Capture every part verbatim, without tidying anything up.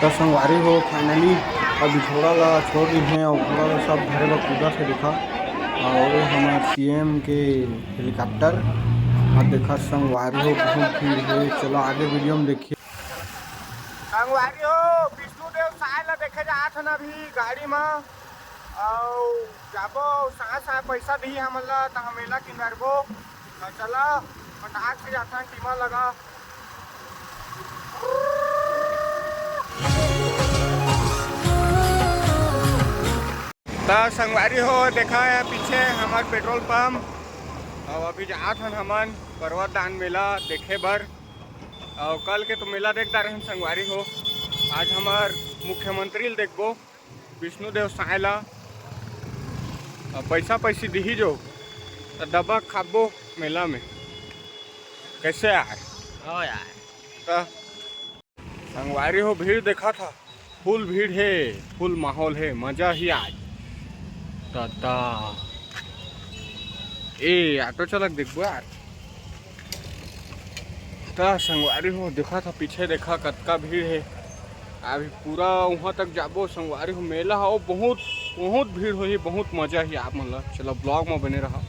त संगवारी हो, finally अभी घोड़ा ला छोड़ दी है और घोड़ा ला सब धरे बर कूदा से देखा। और ये हमार सीएम के हेलीकॉप्टर, अब देखा संगवारी हो, बहुत भीड़ है। चलो आगे वीडियो में देखिए। संगवारी हो, विष्णुदेव साय ला देखे जात हन अभी गाड़ी में। अउ जाबो, साय साय पैसा दिही हमन ला, त हम मेला किंदरबो। त चला, फटाक से जाथन, टीमा लगा। त संगवारी हो, देखा है पीछे हमार पेट्रोल पंप। अब अभी जात हन हमन पर्वत दान मेला देखे बर। अउ कल के तो मेला देख डारे हन संगवारी हो, आज हमार मुख्यमंत्री ल देखबो। विष्णुदेव साय ला, अब पैसा पैसी दिही जो, त दबा खाबो मेला में। कैसे यार? हो यार। त संगवारी हो, भीड़ देखा था, full भीड़ है, full माहौल है, मजा ही आज। दादा, ए ऑटो चालक देखबो यार। त संगवारी हो, देखा था पीछे, देखा कतका भीड़ है। अभी पूरा वहाँ तक जाबो संगवारी हो, मेला हो, बहुत बहुत भीड़ होही, बहुत मजा ही आप मन ला। चलो vlog में बने रहा।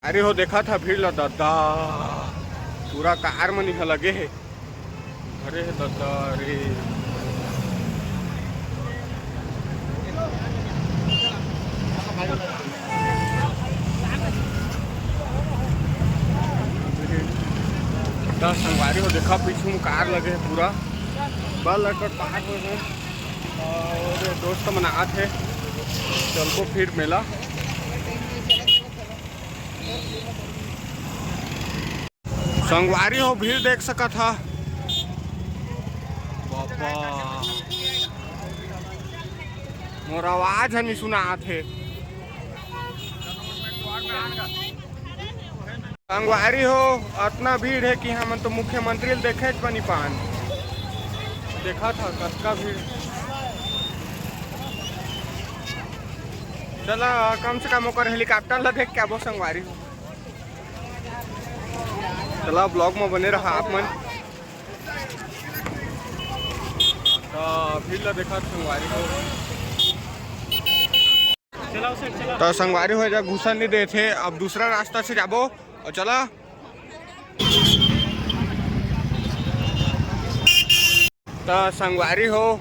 अरे हो, देखा था भीड़ ला दादा, पूरा कार मन इहाँ लगे है, भरे है दादा रे। त संगवारी हो, देखा पीछू में कार लगे है पूरा, बस लगभग पार हो गए। और दोस्त मन आत है, चलबो फिर मेला। संगवारी हो, भीड़ देख सकत हा। बाबा, मोर आवाज ह नि सुनात हे। संगवारी हो, अतना भीड़ हे कि हमन तो मुख्यमंत्री ल देखे च बनी पान। देखा था कतका भीड़। चला, कम से कम ओकर हेलीकॉप्टर ल देख के आबो संगवारी हो। चला, vlog में बने रहा आप मन। तो भीड़ ला देखा संगवारी हो। तो संगवारी हो, जा घुसन नहीं देते, अब दूसरा रास्ता से जाबो। और चला, तो संगवारी हो,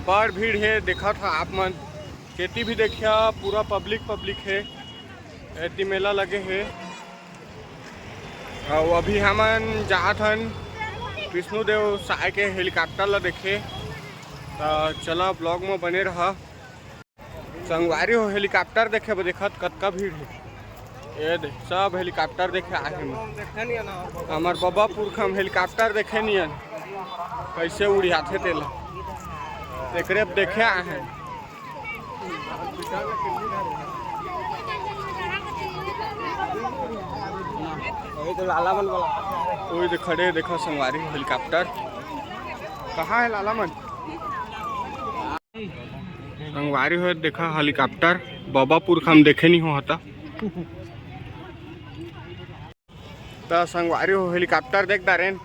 बड़ भीड़ हे, देखा था आप मन, केती भी देखिया पूरा पब्लिक पब्लिक हे। एती मेला लगे हे। अउ अभी हमन जात हन विष्णुदेव साय के हेलीकॉप्टर ला देखे। त चला, vlog में बने रहा। संगवारी हो, हेलीकॉप्टर देखे बर देखत कतका भीड़ हे। ये दे, सब हेलीकॉप्टर देखे आए हे। हमर बबा पुरखा म हेलीकॉप्टर देखे नियन, कैसे उड़ियाथे तेला, एकरे अब देखे आए हैं। वही तो लाला मन बोला। वही तो खड़े देखो संगवारी हेलीकॉप्टर। कहाँ है लाला मन? संगवारी हो देखा हेलीकॉप्टर, बबा पुरखा म देखे नहीं हो हता। त संगवारी हो हेलीकॉप्टर देख डारेन।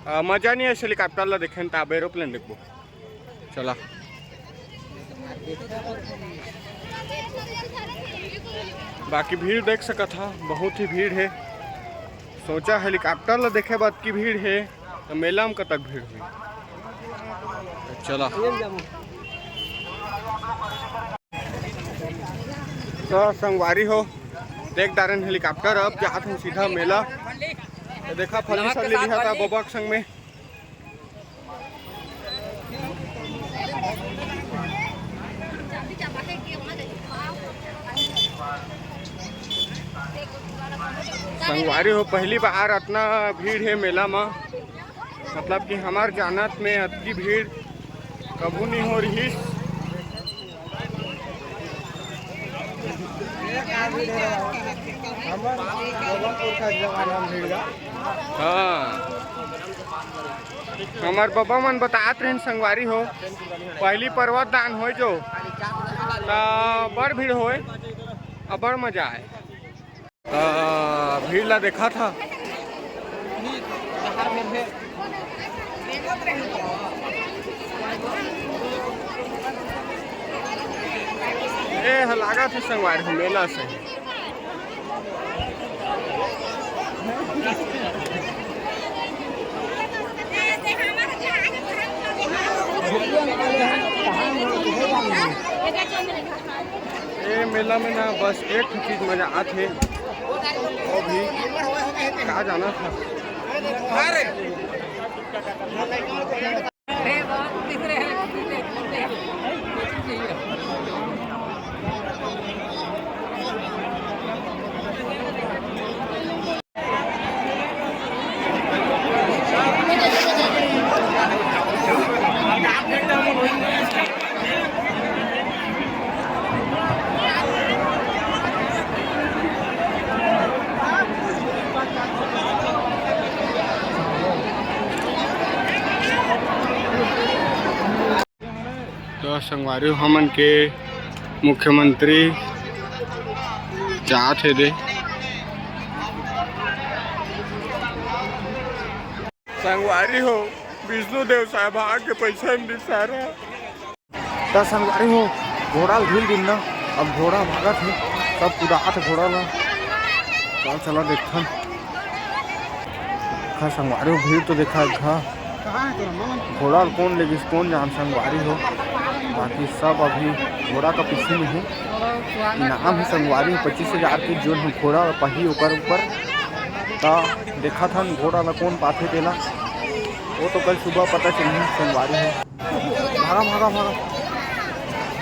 अ, मजा नहीं है हेलीकॉप्टर ला देखेन, त अब एरोप्लेन देखबो। चला। बाकी भीड़ देख सकत हा, बहुत ही भीड़ हे। सोचा हेलीकॉप्टर ला देखे बर अतकी भीड़ हे, त मेला म कतक भीड़ होही। त चला। त संगवारी हो, देख डारेन हेलीकॉप्टर, अब जात हन सीधा मेला। त देखा फल्ली सल ले लिहा था बबा के संग में। संगवारी हो, पहली बार अतना भीड़ हे मेला म, मतलब कि हमार जानत में अतकी भीड़ कभू नहीं हो रहिस। हाँ, हमार बबा मन बतात रहिन संगवारी हो, पहली पर्वत दान होय जो, त बड़ भीड़ होय, अबड़ मजा आए। त भीड़ ला देखा था। लागत हे संगवारी हो मेला से। ये मेला में ना बस एक ठो चीज मजा आथे, वो भी का जाना था। तो संगवारी हो, हमन के मुख्यमंत्री जात हे दे। संगवारी हो, विष्णु देव साहब आके पैसा नहीं दे सारा। त संगवारी हो, घोड़ा ल ढील दिन ना, अब घोड़ा भागत हे, सब कुदात हे घोड़ा ला। चल चला देखथन। देखा संगवारी हो, भीड़ तो देखा, देखा। घोड़ा ल कोन लेगिस, कोन जान संगवारी हो। बाकी सब अभी घोड़ा का पीछे में हे। इनाम हे संगवारी हो पच्चीस हजार के, जोन हम घोड़ा पाही ओकर ऊपर। त देखत हन घोड़ा ला कोन पाथे तेला, वो तो कल सुबह पता चलही संगवारी हो। भागा, भागा, भागा।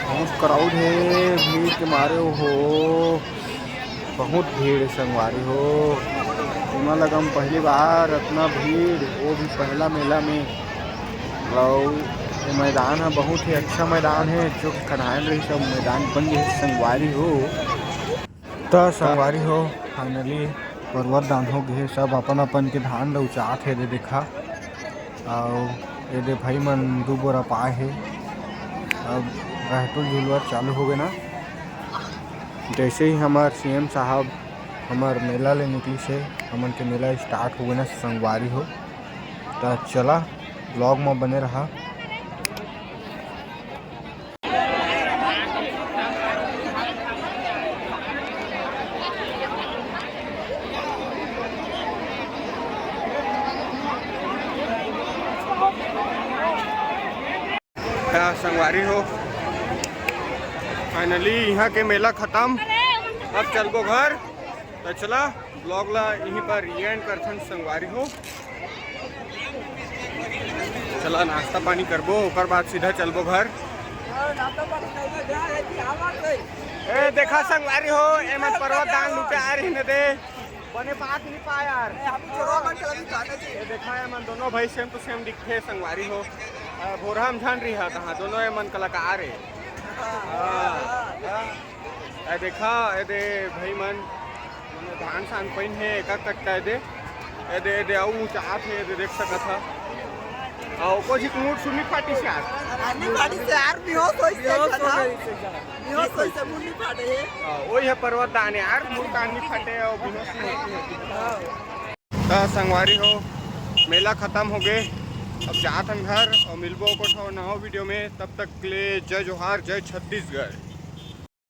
बहुत crowd हे, भीड़ के मारे हो, बहुत भीड़ हे संगवारी हो। ओमा लगा हम पहली बार अतना भीड़, वो भी पहला मेला में। अउ ये मैदान ह बहुत ही अच्छा मैदान हे, जो कि खनहान रही सब मैदान बन गए संगवारी हो। त संगवारी हो, finally पर्वत दान हो गए, सब अपन अपन के धान ल उचात हे दे देखा। अउ ये दे भाई मन दू बोरा पाए हे। अब रहटुल झुलवा चालू हो गए ना। जैसे ही हमार सीएम साहब हमार मेला ले निकलिस हे, हमन के मेला start हो गए ना संगवारी हो। त चला vlog म बने रहा। का संगवारी हो, finally इहाँ के मेला खतम। अब चलबो घर। त चला, vlog ला इहीं पर end करथन संगवारी हो। चला नाश्ता पानी करबो, ओकर बाद सीधा चलबो घर। ए देखा संगवारी हो, एमन पर्वत दान लुटे आ रही न दे। बने बात नहीं पा यार। ए, हम चोरवा मन के लगी जाने चाहिए। ये देखा, एमन दोनों भाई same to same दिखथे संगवारी हो। अ, भोरहा म झन रही हा, कहाँ दोनों एमन कलाकार हे। हाँ, हाँ। ए देखा, ए दे भाई मन, मने धान सान पहिन हे, एका कट्टा ए दे। ए दे, ए दे, अउ ऊँचात हे, ए दे, देख सकत हा। अउ कुछ एक मुड़ सुनी फाटी से यार। आनी फाटी से यार, बेहोश होई से बेहोश हो जाना। गई से जाना। बेहोश होई से मुड़ नहीं फाटे हे। हाँ, वही है पर्वत दान यार, मुड़ कान नहीं फाटे अउ बेहोश नहीं होती है। त संगवारी हो, मेला खतम हो गए। अब जात हन घर अउ मिलबो कुछ नवा video में। तब तक के लिए जय जोहार, जय छत्तीसगढ़।